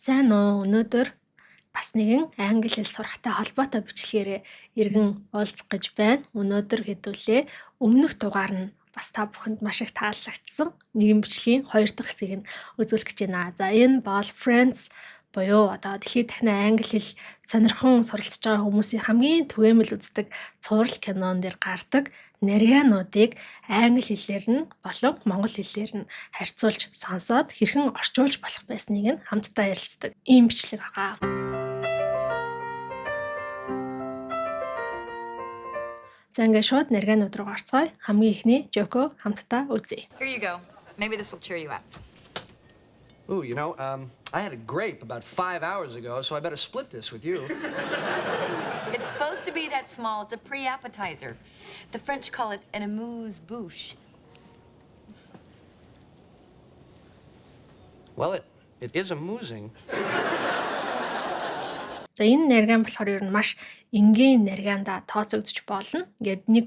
Сайн уу? Өнөөдөр бас нэгэн англи хэл сурахтай холбоотой бичлэгээрээ эргэн уулзах гэж байна. Өнөөдөр хэдүүлээ өмнөх дугаар нь бас та бүхэнд маш их таалагдсан нэгэн бичлэгийн хоёр дахь хэсгийг нь үзүүлэх гэж байна. За, энэ бол Friends буюу одоо дэлхийд дахина англи хэл сонирхон суралцж байгаа хүмүүсийн хамгийн түгээмэл үздэг цуврал кинон дээр гардаг нарийануудыг англи хэлээр нь болон монгол хэлээр нь харьцуулж сонсоод хэрхэн орчуулж болох байсныг нь хамтдаа ярилцдаг ийм бичлэг байгаа. За, ингээд шууд нарийанууд руу орцгоё. Хамгийн эхний joke оо хамтдаа үзье. Here you go. Maybe this will cheer you up. Ooh, I had a grape about 5 hours ago, so I better split this with you. It's supposed to be that small. It's a pre-appetizer. The French call it an amuse-bouche. Well, it is amusing. За, энэ нариган болохоор ер нь маш энгийн нариганда тооцогдож болно. Ингээд нэг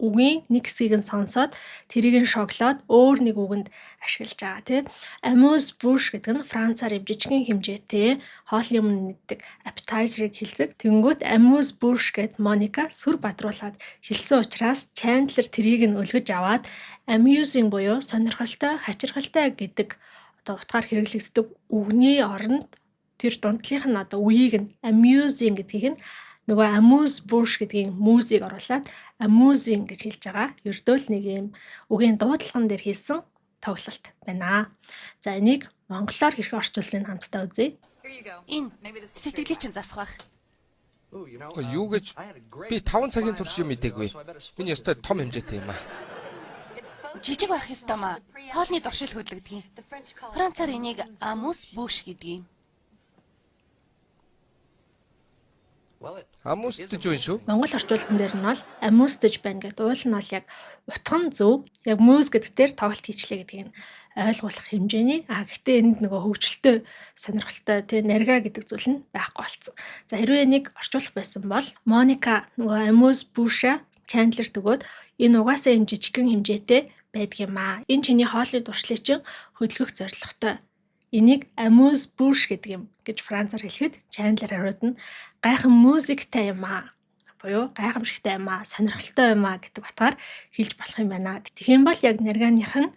үгийн нэг хэсгийг нь сонсоод тэрийг нь шоглоод өөр нэг үгэнд ашиглаж байгаа, тий. Amuse bouche гэдэг нь францаар юм жижигхэн хэмжээтэй хоолны өмнө нэгдэг appetizer-ыг хэлдэг. Тэнгүүт amuse bouche гэд Моника сүр бадруулаад хэлсэн учраас Chandler тэрийг нь өлгөж аваад amusing буюу сонирхолтой, хачирхалтай гэдэг одоо утгаар хэрэглэгддэг үгний оронд тэр дундлынх нь одоо үеийг нь amusing гэдгийг нь нөгөө amuse bouche гэдгийн muse-ийг оруулаад amusing гэж хэлж байгаа. Ердөө л нэг юм үгийн дуудлаган дээр хийсэн тоглолт байна. За, энийг монголоор хэрхэн орчуулсныг хамтдаа үзье. Here you go. Энэ Maybe this will cheer you сэтгэлийг up. чинь засах байх. Юу гэж би 5 цагийн турш юм мдээгүй. Энэ ёстой том хэмжээтэй юм аа. It's supposed to Жижиг be байх that ёстой small. маа. It's a pre-appetizer. Хоолны туршил хөдлөгдөг. The French call it Францаар an энийг amuse-bouche. amuse bouche гэдгийг. Well, it Амусдэж байна шүү. Монгол орчуулган дээр нь бол амюстэж байна гэдэг уул нь бол яг утга нь зөв. Яг muse гэдэг дээр тоглолт хийчлээ гэдгийг нь ойлгуулах хэмжээний. А гэхдээ энд нөгөө хөгжилтэй, сонирхолтой, тий, нарга гэдэг зүйл нь байхгүй болсон. За, хэрвээ энийг орчуулах байсан бол Моника нөгөө amuse bouche Chandler төгөөд энэ угаасаа юм жижигхэн хэмжээтэй байдаг юм аа. Энэ чиний хоолны туршлыг чинь хөдөлгөх зорилготой. Энийг amuse bouche гэдэг юм гэж францаар хэлэхэд Chandler хариуд нь гайхан музиктай юм аа буюу гайхамшигтай юм аа, сонирхолтой юм аа гэдэг утгаар хэлж болох юм байна. Тэгэх юм бол яг нарганых нь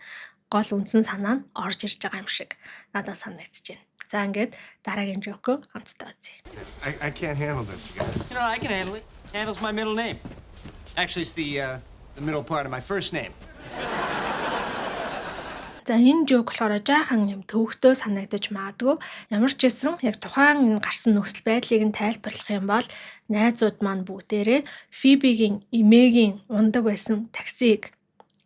гол үндсэн санаа нь орж ирж байгаа юм шиг надад санагдаж байна. За, ингээд дараагийн joke оо хамтдаа үзье. I can't handle this, you guys. I can handle it. Handle's my middle name. Actually, it's the middle part of my first name. За, энэ joke болохоор жаахан юм төвөгтэй санагдаж магадгүй. Ямар ч байсан яг тухайн энэ гарсан нөхцөл байдлыг нь тайлбарлах юм бол найзууд маань бүгдээрээ Фибигийн эмээгийн унадаг байсан таксиг,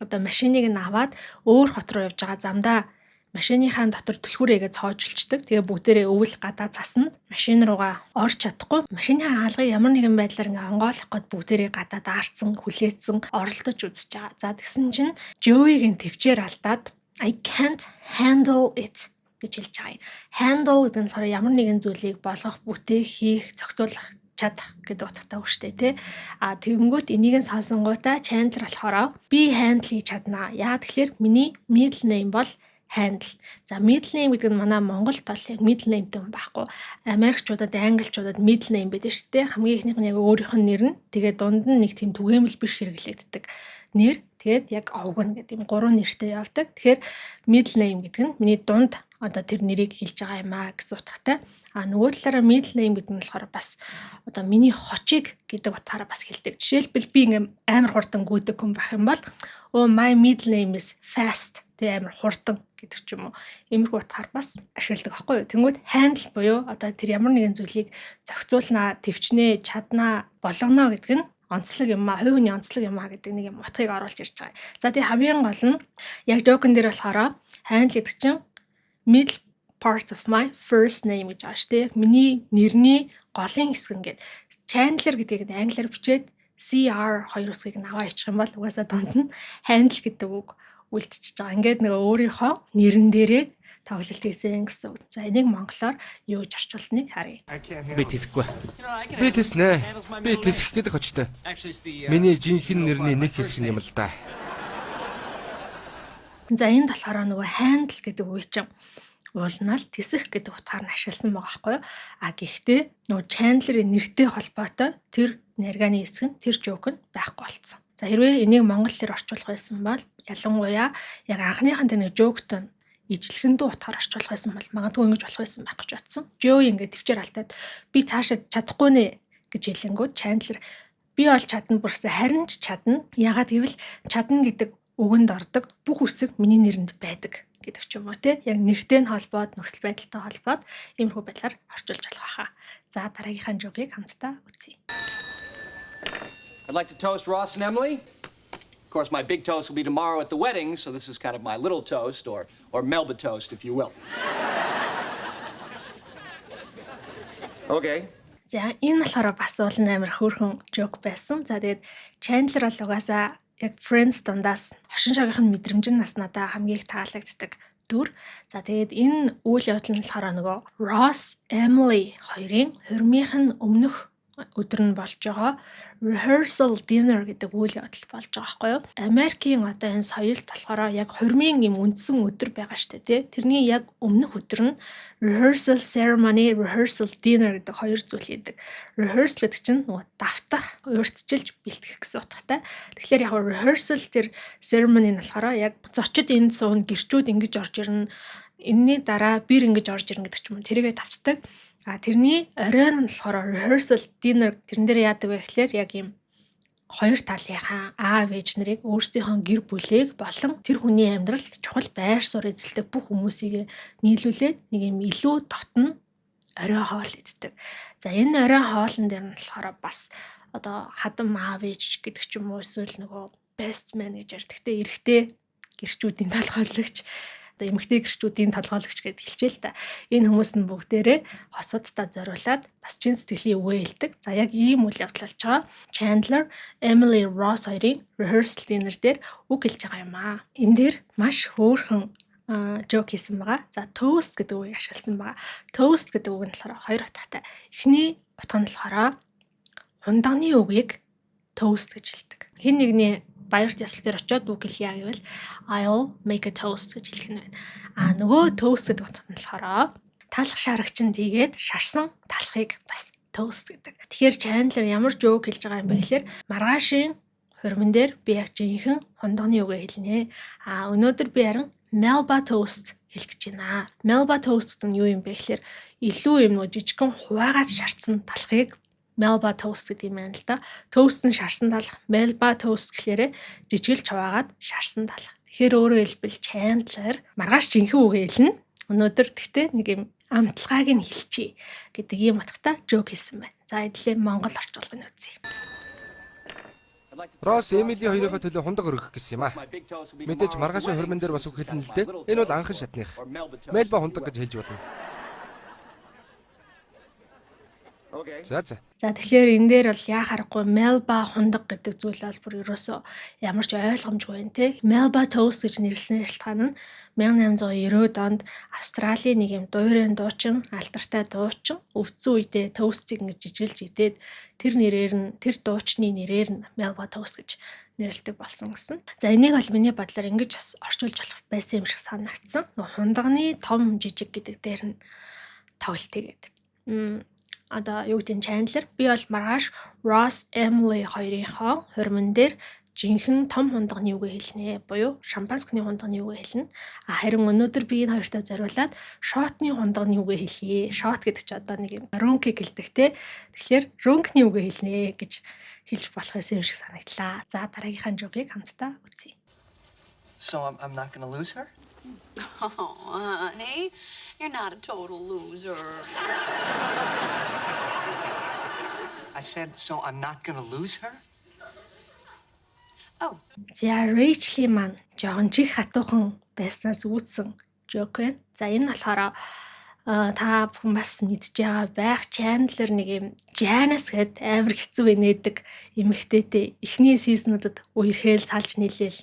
одоо машиныг нь аваад өөр хот руу явж байгаа замдаа машиныхаа дотор түлхүүрээгээ цоожилчдаг. Тэгээ бүгдээрээ өвөл гадаа цасанд машин руугаа орж чадахгүй. Машиныхаа хаалгыг ямар нэгэн байдлаар ингээ онгойлгох гээд бүгдээрээ гадаа даарцсан, хүлээцсэн, оролдож үзэж байгаа. За, тэгсэн чинь Joey-гийн тэвчээр алдаад "I can't handle it" гэж хэлж байгаа юм. Handle гэдэг нь болохоор ямар нэгэн зүйлийг болгох, бүтээх, хийх, зохицуулах чадах гэдэг утгатай үг шүү дээ, тий. А тэгэнгүүт энийг нь сонсонгуутаа Chandler болохоор би handle хийж чаднаа. Яа тэгэхээр миний middle name бол handle. За, middle name гэдэг нь манай Монголд бол яг middle name-тэй хүн байхгүй. Америкчуудад, англичуудад middle name байдаг шүү дээ. Хамгийн эхнийх нь яг өөрийнх нь нэр нь, тэгээд дунд нь нэг тийм түгээмэл биш хэрэглэгддэг нэр, тэгээд яг овг нь гэдэг юм гурван нэртэй явдаг. Тэгэхээр middle name гэдэг нь миний дунд одоо тэр нэрийг хэлж байгаа юм аа гэсэн утгатай. А нөгөө талаараа middle name гэдэг нь болохоор бас одоо миний хочийг гэдэг утгаараа бас хэлдэг. Жишээлбэл, би ингээм амар хурдан гүйдэг хүн байх юм бол "Oh, my middle name is fast", тэг амар хурдан гэдэг ч юм уу. Иймэрхүү утгаар бас ашигладаг байхгүй юу? Тэнгүүд handle буюу одоо тэр ямар нэгэн зүйлийг зохицуулнаа, тэвчнээ, чаднаа, болгоно гэдэг нь онцлог юм аа, хувь хүний онцлог юм аа гэдэг нэг юм утгыг оруулж ирж байгаа. За, тэгээ хамгийн гол нь яг joke-н дээр болохоор handle гэдэг чинь middle part of my first name гэж байгаа шүү дээ. Миний нэрний голын хэсэг ингээд Chandler гэдгийг англиар бичээд CR хоёр үсгийг нь аваа ичих юм бол угаасаа дунд нь handle гэдэг үг үлдчихэж байгаа. Ингээд нөгөө өөрийнхөө нэрэн дээрээ тоглолт хийсэн гэсэн үг. За, энийг монголоор юу гэж орчуулсныг харъя. Би тэсэхгүй. Би тэснэ. Би тэсэх гэдэг хочтой. Миний жинхэнэ нэрний нэг хэсэг нь юм л да. За, энд болохоор нөгөө handle гэдэг үг чинь Уулнаал тэсэх гэдэг утгаар нь ашигласан байгаа байхгүй юу? А гэхдээ нөгөө Chandler-ийн нэртэй холбоотой тэр наргааны хэсэг нь, тэр joke нь байхгүй болцсон. За, хэрвээ энийг монгол хэлээр орчуулах байсан бол, ялангуяа яг анхныхын тэр нэг joke-т ижлэхэн дүү утгаар орчуулах байсан бол магадгүй ингэж болох байсан байх гэж бодсон. Joey ингээд төвчээр алтаад би цаашаа чадахгүй нэ гэж хэлэнгүүт Chandler би бол чадна, бүрсээ харин ч чадна. Ягаад гэвэл чадна гэдэг үгэнд ордог бүх үсэг миний нэрэнд байдаг гэдэг ч юм уу, те, яг нэртэй нь холбоод, нөхцөл байдалтай холбоод иймэрхүү байдлаар орчуулж болох байхаа. За, дараагийнхаа joke-ийг хамтдаа үзье. I'd like to toast Ross and Emily. Of course, my big toast will be tomorrow at the wedding, so this is kind of my little toast, or Melba toast, if you will. Okay. За, энэ болохоор бас уул нь амар хөөрхөн joke байсан. За, тэгээд Chandler бол угаасаа яг Friends дундаас хошин шогийнх нь мэдрэмж нь нас надаа хамгийн их таалагддаг дүр. За, тэгээд энэ үйл явдал нь болохоор нөгөө Ross, Emily хоёрын хурмынх нь өмнөх өдөр нь болж байгаа rehearsal dinner гэдэг үйл явдал болж байгаа байхгүй юу? Америкийн одоо энэ соёлд болохоор яг хурмын юм үндсэн өдөр байгаа штэ, тий. Тэрний яг өмнөх өдөр нь rehearsal ceremony, rehearsal dinner гэдэг хоёр зүйл хийдэг. Rehearsal гэдэг чинь нөгөө давтах, урьдчилж бэлтгэх гэсэн утгатай. Тэгэхээр яг rehearsal тэр ceremony нь болохоор яг зочид энд суун, гэрчүүд ингэж орж ирнэ, энэний дараа бир ингэж орж ирнэ гэдэг ч юм уу, тэрийгэ давтдаг. А тэрний оройн нь болохоор rehearsal dinner, тэрэн дээр яадаг вэ гэхээр яг юм хоёр талынхаа аав ээж нарыг, өөрсдийнхөө гэр бүлийг болон тэр хүний амьдралд чухал байр суурь эзэлдэг бүх хүмүүсийг нийлүүлээд нэг юм илүү дотно орой хоол иддэг. За, энэ орой хоолн дээр нь болохоор бас одоо хадам аав ээж гэдэг ч юм уу, эсвэл нөгөө best man гэж ярьдаг те, эрэгтэй гэрчүүдийн толгойлогч, одоо эмэгтэй гэрчүүдийн толгойлогч гэдээ хэлчихээ л та. Энэ хүмүүс нь бүгдээрээ хосуудтай зориулаад бас чин сэтгэлийн үгээ хэлдэг. За, яг ийм үйл явдал болж байгаа. Chandler, Emily, Ross хоёрын rehearsal dinner дээр үг хэлж байгаа юм аа. Энэ дээр маш хөөрхөн joke хийсэн байгаа. За, toast гэдэг үгийг ашигласан байгаа. Toast гэдэг үг нь болохоор хоёр утгатай. Эхний утга нь болохоор хундагны үгийг toast гэж хэлдэг. Хэн нэгний баяр ёслол дээр очиод үг хэлье гэвэл "I'll make a toast" гэж хэлэх нь байна. А нөгөө toast гэдэг утга нь болохоор талах шарагч нь тийгээд шарсан талахыг бас toast гэдэг. Тэгэхээр Chandler ямар joke хэлж байгаа юм бэ гэхээр маргаашийн хурман дээр би яг жинхэнэ хундагны үгээ хэлнэ. А өнөөдөр би харин Melba toast хэлэх гэж байна. Melba toast гэдэг нь юу юм бэ гэхээр илүү юм нөгөө жижигхэн хуваагаад шарсан талхыг Melba toast гэдэг юм байна л да. Toast нь шарсан талх, Melba toast гэхлээрэ жижигэлж хуваагаад шарсан талх. Тэгэхээр өөрөөр хэлбэл Chandler маргааш жинхэнэ үгээ хэлнэ. Өнөөдөр тэгтээ нэг юм амталгааг нь хэлчихье гэдэг ийм утгатай joke хийсэн байна. За, эдлээ Монгол орчуулгыг үзье. Росс Эмили хоёрынхоо төлөө хундаг өргөх гэсэн юм аа. Мэдээж маргаашийн хурман дээр бас үг хэлнэ л дээ. Энэ бол анхан шатных. Мельба хундаг гэж хэлж болно. За. За, тэгэхээр энэ дээр бол яа харахгүй Melba хундаг гэдэг зүйл бол бүр ерөөсөө ямар ч ойлгомжгүй байна те. Melba Toast гэж нэрлэсний шалтгаан нь 1890-ад онд Австралийн нэг юм дуурайн дуучин, алдартай дуучин өвдсөн үедээ toast-ыг ингэж жижиглэж идээд тэр нэрээр нь, тэр дуучны нэрээр нь Melba Toast гэж нэрлэдэг болсон гэсэн. За, энийг бол миний бодлоор ингэж бас орчуулж болох байсан юм шиг санагдсан. Хундагны том жижиг гэдэг дээр нь тоглолт хийгээд. Одоо юу гэдэг нь, Chandler би бол маргааш Ross, Emily хоёрынхоо хурман дээр жинхэнэ том хундагны үгээ хэлнэ буюу шампанскны хундагны үгээ хэлнэ. А харин өнөөдөр би энэ хоёртой зориулаад shot-ны хундагны үгээ хэлье. Shot гэдэг чи одоо нэг юм рүнкийг хэлдэг те. Тэгэхээр рүнкний үгээ хэлнэ гэж хэлж болох байсан юм шиг санагдлаа. За, дараагийнхаа joke-ийг хамтдаа үзье. So I'm not gonna lose her? Oh, honey, you're not a total loser. I said, so I'm not gonna lose her? Oh. За, Rachel-ийн маань жоохон чих хатуухан байснаас үүссэн joke байна. За, энэ болохоор та бүхэн бас мэдж байгаа байх. Chandler нэг юм Janice гэд амар хэцүү инээдэг эмэгтэйтэй эхний season-уудад үерхээл салж нийлээл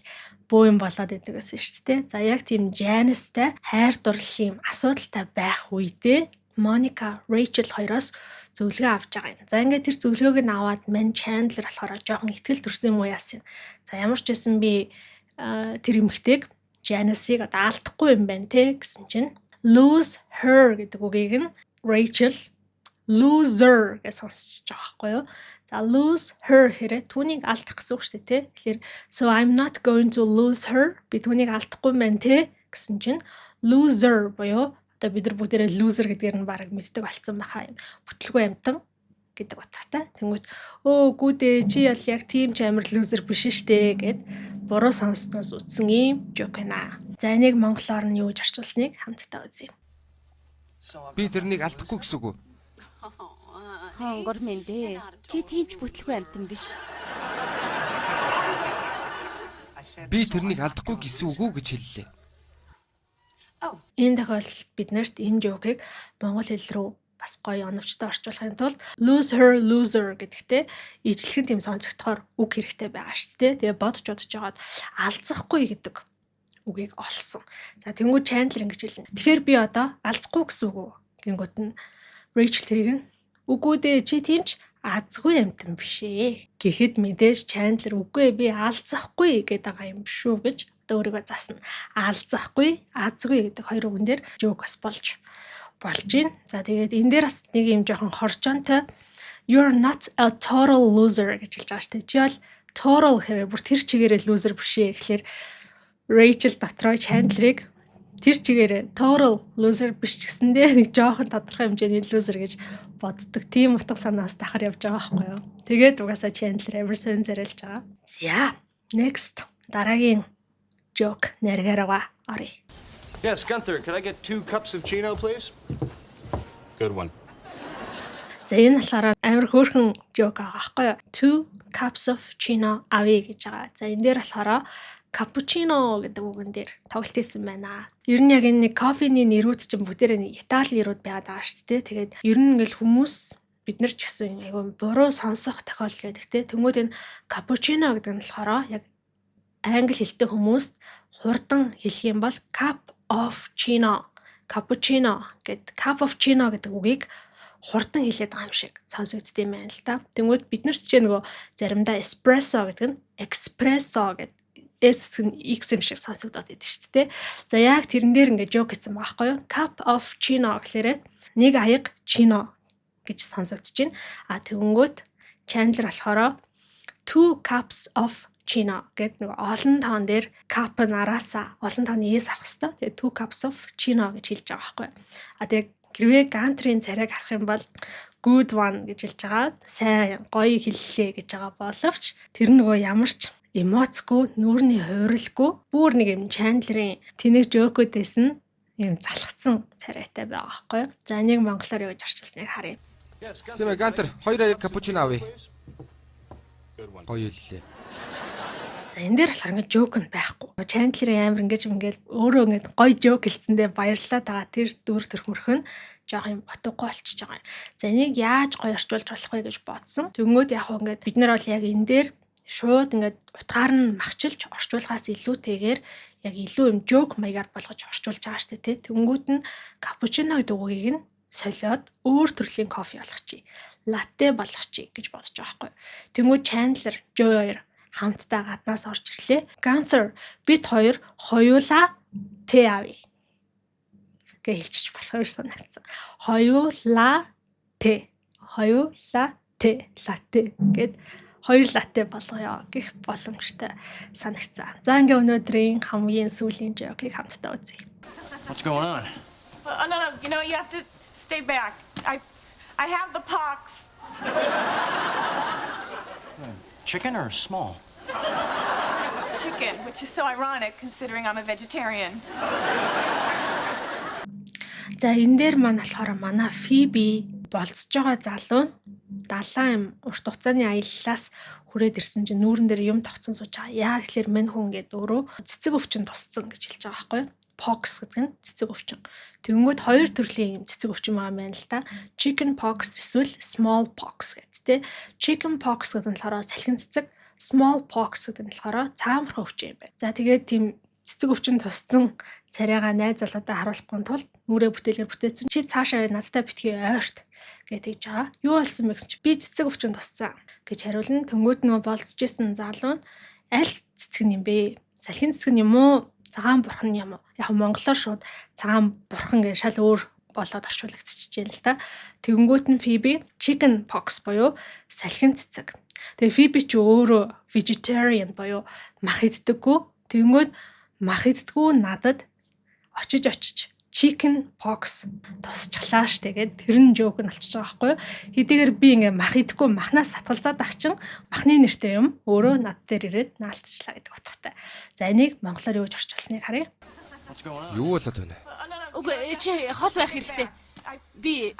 бөө юм болоод идэг гэсэн шүү дээ. За, яг тийм Janice-тай хайр дурлалын асуудалтай байх үедээ Monica, Rachel хоёроос зөвлөгөө авч байгаа юм. За, ингээд тэр зөвлөгөөг нь аваад мань Chandler болохоор жоохон итгэл төрсөн юм уу яасан. За, ямар ч байсан би тэр эмэгтэйг, Janice-ыг одоо алдахгүй юм байна те гэсэн чинь Lose her гэдэг үгийг нь Rachel loser гэж сонсож байгаа байхгүй юу? За, lose her гэхээр түүнийг алдах гэсэн үг шүү дээ, тий. Тэгэхээр so I'm not going to lose her, би түүнийг алдахгүй байна те гэсэн чинь loser буюу одоо бид нар бүгдээрээ loser гэдгээр нь бараг мэддэг болцсон байхаа, юм бүтлгүй амьтан гэдэг утгатай. Тэнгүүт өө гүдээ, чи ял яг тийм ч амар loser биш штэ гэд буруу сонссоноос үтсэн ийм joke байна. За, энийг монголоор нь юу гэж орчуулсныг хамтдаа үзье. Би тэрнийг алдахгүй гэсэн үг үү? Хонгор минь дээ. Чи тийм ч бүтлгүй амьтан биш. Би тэрнийг алдахгүй гэсэн үг үү гэж хэллээ. Энэ тохиолдолд бид нарт энэ joke ийг монгол хэл рүү бас гоё оновчтой орчуулахын тулд lose her, loser гэдэгтээ ижлэхэн тийм сонсогдохоор үг хэрэгтэй байгаа шүү дээ. Тэгээ бодож бодож жагаад алзахгүй гэдэг үгийг олсон. За, тэнгуү Chandler ингэж хэлнэ. Тэгэхээр би одоо алзахгүй гэсэн үг үү? Гингүүт нь Rachel тэрийг нь үгүй дээ, чи тийм ч азгүй амьтан биш ээ. Гэхэд мэдээж Chandler үгүй, би алзахгүй гэдэг байгаа юм шүү гэж одоо өөрийгөө засна. Алзахгүй, азгүй гэдэг хоёр үгэн дээр joke бас болж болж байна. За, тэгээд энэ дээр бас нэг юм жоохон хоржоонтой "You're not a total loser" гэж хэлж байгаа шүү дээ. Чи бол total гэхээр бүр тэр чигээрээ loser биш ээ гэхлээр Rachel дотроо Chandler-ыг тэр чигээрээ total loser биш ч гэсэндээ нэг жоохон тодорхой хэмжээний loser гэж боддог. Тийм утга санаас дахар явж байгаа байхгүй юу. Тэгээд угаасаа Chandler амар сонь зариалж байгаа. За, next, дараагийн joke наргаараа оръё. Yes, Gunther, could I get two cups of chino, please? Good one. За, энэ болохоор амар хөөрхөн joke байгаа байхгүй юу? Two cups of chino авъя гэж байгаа. За, энэ дээр болохоор капучино гэдэг үгэн дээр тоглолт хийсэн байна. Ер нь яг энэ нэг кофений нэрүүд чинь бүгдээрээ нэг Итали нэрүүд байгаад байгаа шүү дээ. Тэгээд ер нь ингээл хүмүүс, бид нар ч гэсэн айгүй буруу сонсох тохиолдол байдаг те. Тэнгүүд энэ капучино гэдэг нь болохоор яг англи хэлтэй хүмүүст хурдан хэлэх юм бол cup of chino, cappuccino гэд, cup of chino гэдэг үгийг хурдан хэлээд байгаа юм шиг сонсогддог юм байна л да. Тэнгүүд бид нар ч нөгөө заримдаа espresso гэдэг нь expresso гэдэг, S нь X юм шиг сонсогдоод идэв шүү дээ. За, яг тэрэн дээр ингээд joke хийсэн байгаа байхгүй юу? Cup of chino гэхлээрэ нэг аяга chino гэж сонсогдож байна. А тэгэнгүүт Chandler болохоор two cups of chino гэдэг, нэг олон тоон дээр cup нь араасаа олон тооны S авах хэвээр. Тэгээ two cups of chino гэж хэлж байгаа байхгүй юу? А тэгээ хэрвээ Гантрийн царайг харах юм бол good one гэж хэлж байгаа. Сайн, гоё хэллээ гэж байгаа боловч тэр нөгөө ямар ч эмоцгүй, нүүрний хувиралгүй, бүр нэг юм Chandler-ийн тэнэг joke үүдээс нь юм залхацсан царайтай байгаа байхгүй юу? За, энийг монголоор юу гэж орчуулсныг харъя. Тийм ээ, Гантер, хоёр аяг капучино авъя. Гоё хэллээ. За, энэ дээр болохоор ингээд joke нь байхгүй. Chandler-ийн амар ингэж ингээд өөрөө ингээд гоё joke хэлсэндээ баярлалаа тагаа тэр дүр төрхмөрх нь жоох юм утгагүй болчихж байгаа юм. За, энийг яаж гоё орчуулж болох вэ гэж бодсон. Тэнгүүд яг хөө ингээд бид нар бол яг энэ дээр шууд ингээд утгаар нь махчилж орчуулахаас илүүтэйгээр яг илүү юм joke маягаар болгож орчуулж байгаа штэ тий. Тэнгүүд нь капучино гэдэг үгийг нь солиод өөр төрлийн кофе болгочих. Латте болгочих гэж бодож байгаа байхгүй. Тэнгүүд Chandler, Joey хоёр хамтдаа гаднаас орж ирлээ. Gunther, бид хоёр хоёулаа тэ авъя гэж хэлчих болох юм санагдсан. Хоёулаа тэ. Хоёулаа тэ. Латте гэд хоёр латте болгоё гэх боломжтой санагцсан. За, ингээ өнөөдрийн хамгийн сүүлийн joke ийг хамтдаа үзье. What's going on? Well, oh, no. You have to stay back. I have the pox. Chicken or small? Chicken, which is so ironic considering I'm a vegetarian. За, энэ дээр маань болохоор манай Фиби болцож байгаа залуу нь далайн юм урт хугацааны аяллаас хүрээд ирсэн чинь нүүрэн дээр юм тогтсон сууж байгаа. Яа тэгэхээр мань хүн ингээд өөрөө цэцэг өвчин тусцсан гэж хэлж байгаа байхгүй юу? Pox гэдэг нь цэцэг өвчин. Тэгэнгүүт хоёр төрлийн юм цэцэг өвчин байгаа юм байна л та. Chicken pox эсвэл small pox гэдэг тэ. Chicken pox гэдэг нь болохоор салхин цэцэг, small pox гэдэг нь болохоор цаамархан өвчин юм байна. За, тэгээд тийм цэцэг өвчин тусцсан царайгаа найз залуудаа харуулахгүй тулд нүрээ бүтээлгээр бүтээсэн. Чи цаашаа надтай битгий ойрт гэж тэгж байгаа. Юу болсон бэ гэсэн чи би цэцэг өвчин тусцсан гэж хариулна. Тэнгүүд нөгөө болцож исэн залуу нь аль цэцэг нь юм бэ? Салхин цэцэг нь юм уу? Цагаан бурхан юм уу? Яг монголоор шууд цагаан бурхан гэж шал өөр болоод орчуулагдчихэж байна л та. Тэгэнгүүт нь Фиби chicken pox буюу салхин цэцэг. Тэгээ Фиби чи өөрөө vegetarian буюу мах иддэггүй. Тэгэнгүүт мах иддэггүй надад очиж очиж chicken pox тусчлаа штэ гээд тэр нь joke нь болчихж байгаа байхгүй юу. Хэдийгээр би ингээ мах идэхгүй махнаас сатгалзаад ах чин махны нэртэй юм өөрөө над дээр ирээд наалтчлаа гэдэг утгатай. За, энийг монголоор юу гэж орчуулсныг харъя. Юу болоод байна? Үгүй, чи хол байх хэрэгтэй. Би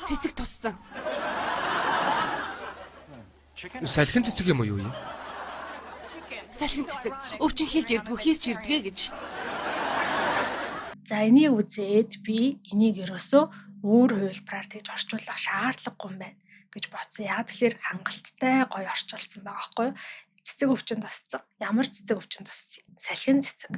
цэцэг туссан. Салхин цэцэг юм уу, юу юм? Салхин цэцэг. Өвчин хэлж ирдгүү, хийсч ирдгээ гэж. За, энийг үзээд би энийг ерөөсөө өөр хувилбараар тэгж орчуулах шаардлагагүй юм байна гэж бодсон. Яг тэгэхээр хангалттай гоё орчуулсан байгаа байхгүй юу? Цэцэг өвчин тусцсан. Ямар цэцэг өвчин туссан? Салхин цэцэг.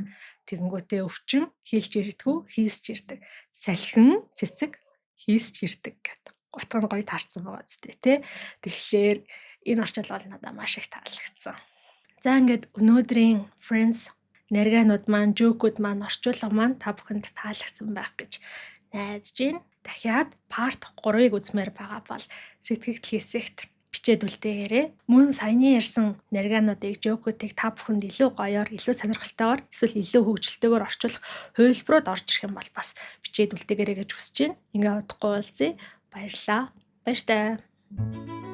Тэгэнгүүтээ өвчин хэлж ирдгүү, хийсч ирдэг. Салхин цэцэг хийсч ирдэг гэдэг. Утга нь гоё таарсан байгаа зү, тэ. Тэгэхээр энэ орчуулга бол надад маш их таалагдсан. За, ингээд өнөөдрийн Friends наргаанууд маань, joke үүд маань, орчуулга маань та бүхэнд таалагдсан байх гэж найдаж байна. Дахиад part 3-ыг үзмээр байгаа бол сэтгэгдэл хэсэгт бичээд үлдээгээрэй. Мөн саяны ярьсан наргаануудыг, joke үүдийг та бүхэнд илүү гоёор, илүү сонирхолтойгоор, эсвэл илүү хөгжилтэйгээр орчуулах хувилбарууд орж ирэх юм бол бас бичээд үлдээгээрэй гэж хүсэж байна. Ингээ удахгүй уулзъя. Баярлалаа. Баяртай.